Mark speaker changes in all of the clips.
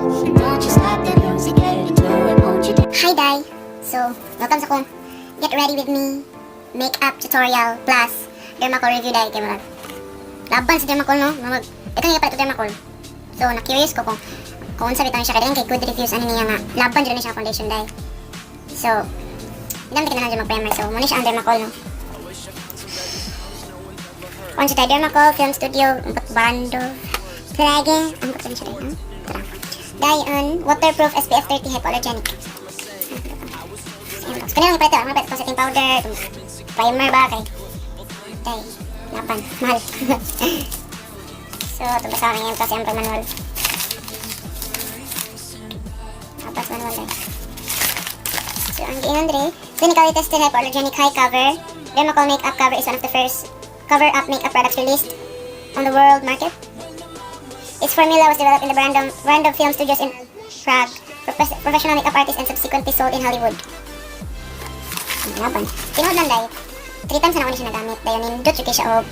Speaker 1: Don't you stop the music, get into it, won't you?
Speaker 2: Hi, Day! So, welcome sa akong Get Ready With Me makeup tutorial plus Dermacol review, day, kay murag laban sa Dermacol, no? Murag ito nga pala ito, Dermacol. So, na-curious ko kung unsa bitaw siya kay kay good reviews ani niya nga laban jud ni siya foundation, day. So, hindi naman kinahanglan mag-primer. So, muna siya ang Dermacol, no? Kung siya tayo, Dermacol Film Studio, Barrandov, Prague. Ang puto siya, day, no? Tara. Day on waterproof SPF 30 hypoallergenic. So, kanina lang ito, ang mga ito, setting powder, itong primer ba, kay day, laban, mahal. So, ito basta ngayon kasi ang manual. Apat manual, day. So, ang giingon dre, clinically tested hypoallergenic high cover, Dermacol makeup cover is one of the first cover-up makeup products released on the world market. Its formula was developed in the Barrandov Film Studios in Prague for professional makeup artists and subsequently sold in Hollywood. Ang laban. Tinuod lang, day. Three times na ako ni siya nagamit. Dayon nindot jud kay siya og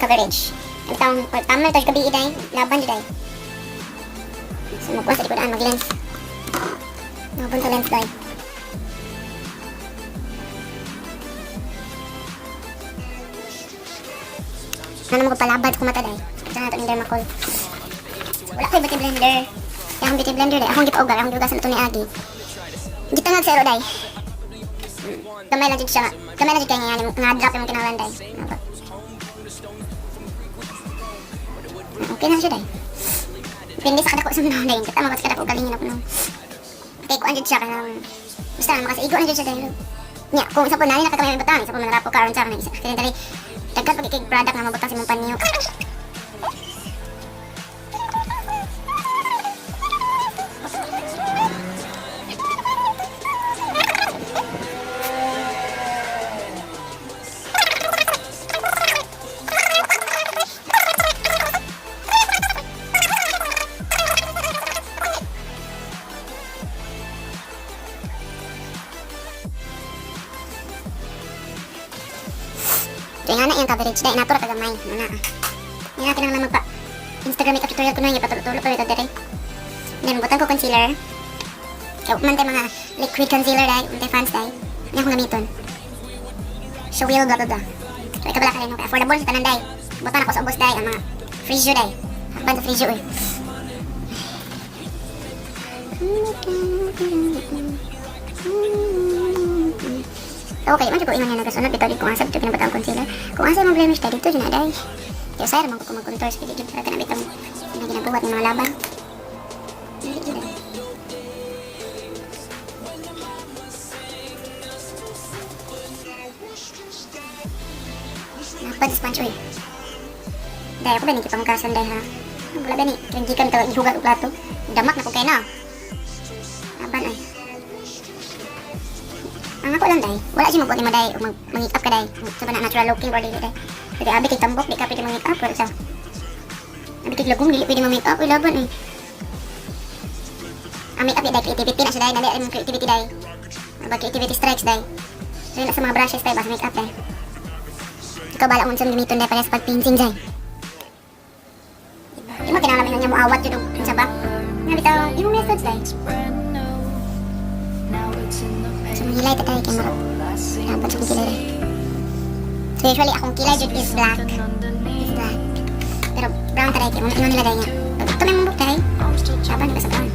Speaker 2: coverage. Ang taong tamal to gabi, day. Laban jud, day. So magkuha sa likodan mag-lens. Nakabunto lens, day. Ano mo ko palabad kung mata, day. Ito na ito ng Dermacol. Wala ko'y beauty blender. Kaya akong beauty blender, day. Akong gipaugar, akong giugasan ito ni Agi. Gitangag sa ero, day. Gamay lang jud siya. Gamay lang jud kay nga nga drop yung kinahanglan, day. Ano ba? Okay na siya, day. Depende sa kadako sa mga, day. Kita mo sa kadako galingin ako nung. Kay kuan jud siya kanang basta makasaigo na jud siya, day. Nya, kung isa po nani nakakamay may butang, isa po manarapo ka aron sa kanang isa. Kaya dali daghan pag kay product nga mabutang sa imong panyo. So nga na iyang coverage dahil natura kagamay. Ano na. Hindi na kinahanglan magpa Instagram makeup tutorial ko na yung patulo-tulo pa ito dere. Then butang ko concealer. Kaya man tayo mga liquid concealer dahil, man tayo fans dahil. Hindi akong gamiton. So will blah blah blah. So ikaw bala ka rin, okay. Affordable sa tanan, day. Butan ako sa ubos, day, ang mga Frisio, day. Hakban sa Frisio, eh. So, okay, man ko ingon nga nagasunod bitaw kung asa bitaw kinabatang concealer. Kung asa imong blemish, day, dito jud na, day. Kaya sayar man ko kung mag-contour sa jud para kana bitaw na ginabuhat ng mga laban. Dili jud, day. Napad sa sponge, uy. Day, ako ba ni gipangkasan, day, ha? Wala ba ni? Kaya gikan ka ihugat og plato. Damak na ko kay na. Laban ay. Ang ako lang, day, wala siya magbuot nimo, day, og mag-make up ka, day. Sa ba na natural looking or dili, day. Pwede abi kay tambok, di ka pwede mag-make up or sa. Abi kay lagom, dili pwede mag-make up, uy, laban ay. Ang make up di, day, creativity na siya, day, dali ay mong creativity, day. Ba creativity strikes, day. So yun sa mga brushes, day, basta make up, day. Ikaw bala kung saan gamiton, day, para sa pagpinsing, day. Di mo kinahanglan niya mo awat jud og unsa ba? Nga bitaw imong methods, day. So manghilay ta tayo kay murag dapat sa akong kilay, day. So usually akong kilay jud is black. Is black. Pero brown ta, day, kay ingon nila, day, nga. Pag ito may mong buhok, day, laban ba sa brown?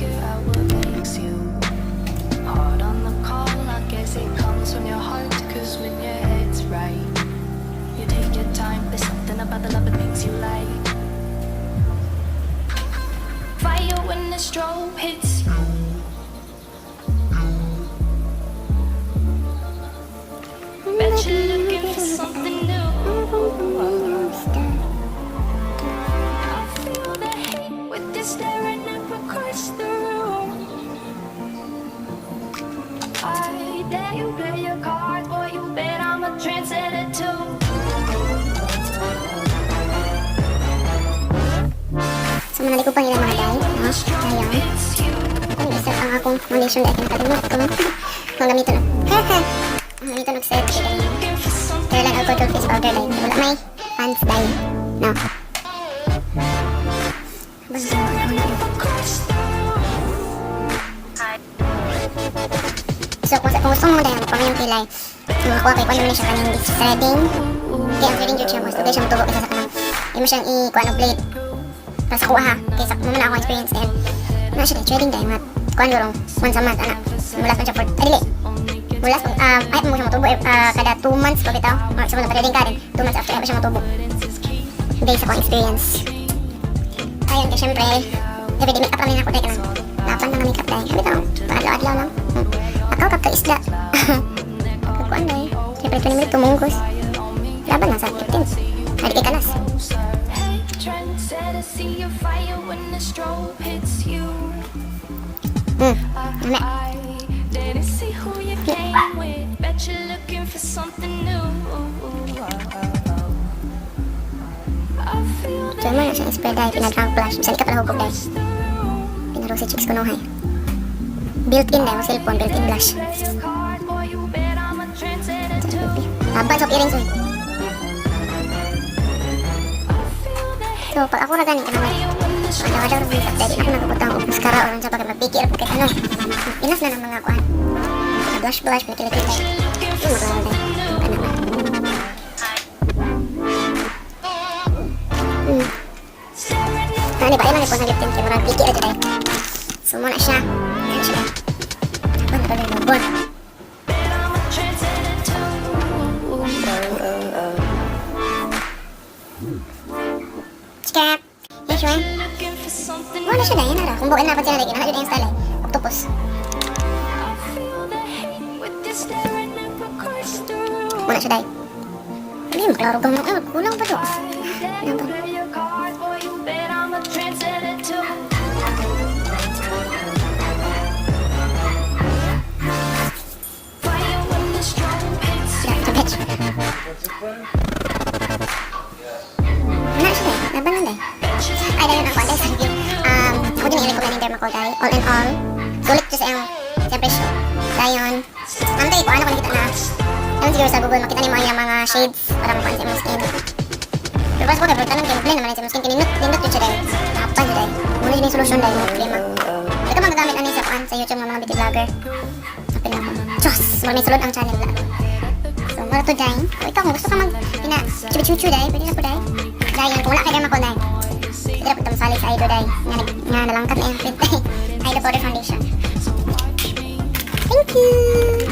Speaker 3: Hard on the call, I guess it comes from your heart. 'Cause when your head's right, you take your time. There's something about the love of things you like. Fire when the strobe hits you. Bet you're looking for something new. I feel the hate with this staring up across the room. I dare you play your cards, boy. You bet I'm a trendsetter too.
Speaker 2: So manali ko pang ilang mga day, no? Dayon.
Speaker 3: Hits you.
Speaker 2: Kung isa ang akong foundation dahil kinakalimot ko man. Kung gamiton. Ang gamiton og set kay
Speaker 3: Looking for something
Speaker 2: Caroline All Control Face Powder, day. Wala may fans, day. No.
Speaker 3: Across the room.
Speaker 2: Gusto mo dahil magpamay yung kilay. Makakuha kay kuan naman siya kaning threading. Kaya ang threading jud siya, mas dugay siya motubo kaysa sa kanang imo siyang i-kuan og blade. Para sa kuha ha. Kay sa mo na akong experience then. Na siya threading dahil mga kuan lorong once a month ana. Mulas man siya for ay dili. Mulas ay mo siya motubo eh, kada 2 months pa bitaw. Or sa threading ka din 2 months after ay pa siya motubo. Based sa akong experience. Ayun, kaya syempre, everyday makeup kami na ako dahil kanang laban na nga makeup dahil. Bitaw, paadlaw-adlaw lang. Akaw kapto isla. Kagkuan dahil. Siyempre, 20 minutes tumunggos. Laban lang sa 15. Ay, di kay kalas.
Speaker 3: Hey, trendsetter, see your fire when the strobe hits you.
Speaker 2: Lami.
Speaker 3: I didn't see who you came with. Bet you're looking for something new. I feel
Speaker 2: So, mo na siyang spread dahil pinadrank blush. Bisan ka pala hugog dahil. Pinarosy cheeks ko no hay. Built-in dahil mo cellphone, built-in blush.
Speaker 3: Play your card, boy, you bet I'm a trendsetter too.
Speaker 2: Laban sa earrings uy.
Speaker 3: I feel the
Speaker 2: So, pag ako ra gani kanang
Speaker 3: fire when the
Speaker 2: adlaw-adlaw ra makeup dahil ako nagabutang og mascara or unsa pa kay mapiki ra pud kahit ano. Enough na ng mga kuan. Blush blush, pinakiliti dahil.
Speaker 3: looking
Speaker 2: Yung
Speaker 3: for
Speaker 2: maklaro
Speaker 3: something
Speaker 2: dahil.
Speaker 3: new.
Speaker 2: Ano ba?
Speaker 3: Staring at
Speaker 2: Ano ba? Ay, mga po sa lip tint kay murag piki ra jud dahil. So, mo na siya. Ano siya? Laban na pala yung bon.
Speaker 3: bet I'm a trendsetter too.
Speaker 2: Chika! Hey, Shuen.
Speaker 3: Looking for something
Speaker 2: Mo na siya dahil nara. Kung bukan na pag sila lagi, na yung style eh. Octopus.
Speaker 3: I feel the hate with you staring at across the room.
Speaker 2: Mo na siya dahil. Hindi, maklaro ka mo. Ay, kulang pa to.
Speaker 3: Dare you play your cards, boy, you bet I'm a trendsetter too. Fire when the strobe hits
Speaker 2: Sila, ito bitch. Wala siya dahil. Laban lang dahil. Ay, dahil ang kuwan sa review. Ako din i-recommend yung Dermacol dahil. All in all, sulit siya sa iyong, siyempre, dayon. Tayo, kung ano ko nakita na, ayun siguro sa Google, makita ni mo ang mga shades para makuha sa imong skin. Pero pas ko kay tanong kay blend naman sa imong skin, kinindot, nindot yun siya dahil. Laban siya dahil. Muna yun yung solusyon dahil mga problema. Hindi ka magagamit ani sa kuan sa YouTube ng mga beauty vlogger. Apil na ako. Diyos! Wala may sulod ang channel na. So, mura to dahil. O ikaw, kung gusto ka mag, pina, chuchu dahil, pwede na po dahil. Dayon, kung wala kay Dermacol dahil. Pwede na po itong sali sa Aido dahil. Nga, nalangkat na yung print. Aido Powder Foundation. Thank you!